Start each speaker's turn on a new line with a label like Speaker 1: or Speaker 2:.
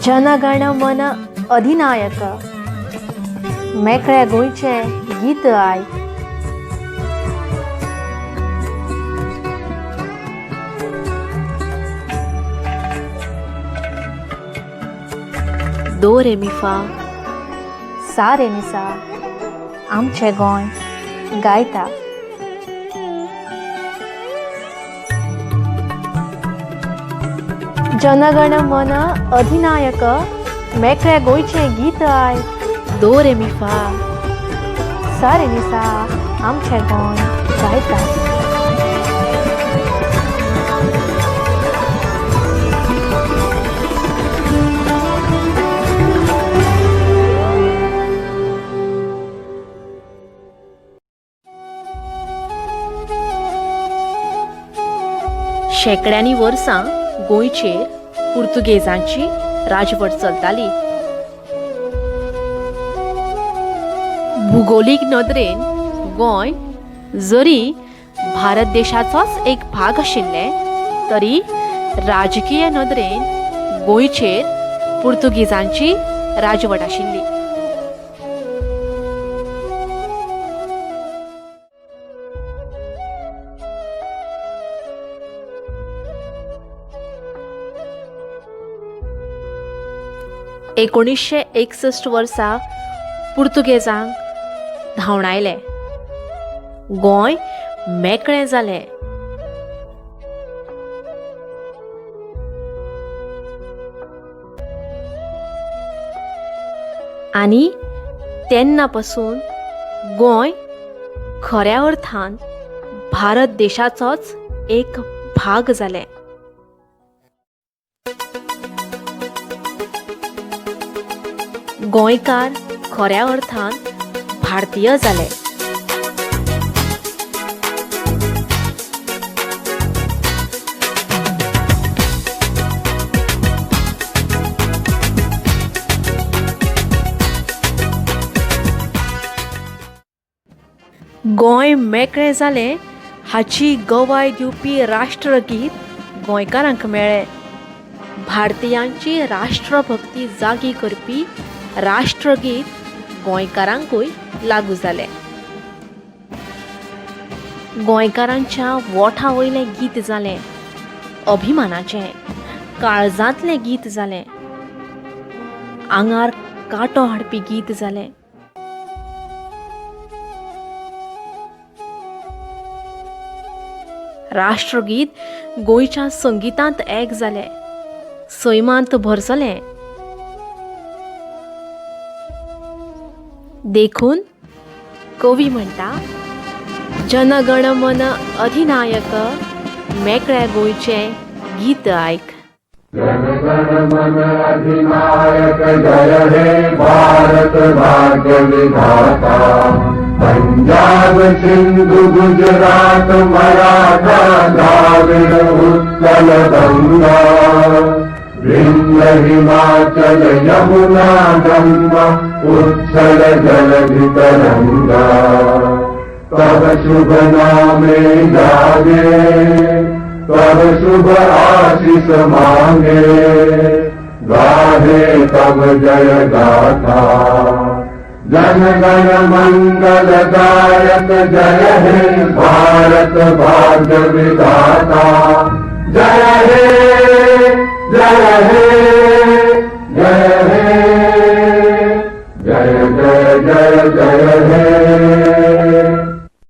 Speaker 1: जनगण मन अधिनायक मेकळ्या गोंयचें गीत आयक. दो रे मी फा सा रे मी सा आमचें गोंय गायता. जनगण मन अधिनायक मेकळ्या गोंयचें गीत आयक. दो रे मी फा सा रे मी सा आमचें गोंय गायता. शेंकड्यांनी वर्सां गोंयचेर पुर्तुगेजांची राजवट चलताली. भुगोलीक नदरेन गोंय जरी भारत देशाचोच एक भाग आशिल्लें तरी राजकीय नदरेन गोंयचेर पुर्तुगेजांची राजवट आशिल्ली. एकोणीसशे 61 वर्सा पुर्तुगेजांक धांवडायले. गोंय मेकळें जालें. आनी तेन्ना पासून गोंय खऱ्या अर्थान भारत देशाचोच एक भाग जालें. गोंयकार खऱ्या अर्थान भारतीय जाले. गोंय मेकळें जालें हाची गवाय दिवपी राष्ट्रगीत गोंयकारांक मेळ्ळें. भारतीयांची राष्ट्रभक्ती जागी करपी राष्ट्रगीत गोंयकारांकूय लागू जालें. गोंयकारांच्या वोंठा वयलें गीत जालें, अभिमानाचें, काळजांतलें गीत जालें, आंगार कांटो हाडपी गीत जालें. राष्ट्रगीत गोंयच्या संगितांत एक जालें, सैमांत भरसलें. देखून कवी म्हणटा, जनगण मन अधिनायक मेकळ्या गोंयचें गीत आयक.
Speaker 2: जनगण मन अधिनायक जय हे भारत भाग्य विधाता. पंजाब सिंधु गुजरात मराठा द्राविड उत्कल गंगा विंध्य हिमाचल यमुना गंगा उच्छल जलधि तरंगा. तब शुभ नामे जागे, तब शुभ आशीष मांगे, गाहे तब जय गाथा. जन गण मंगल दायक जय हे भारत भाग्य विधाता. जय हे, जय हे, जय हे, जय जय जय जय हे.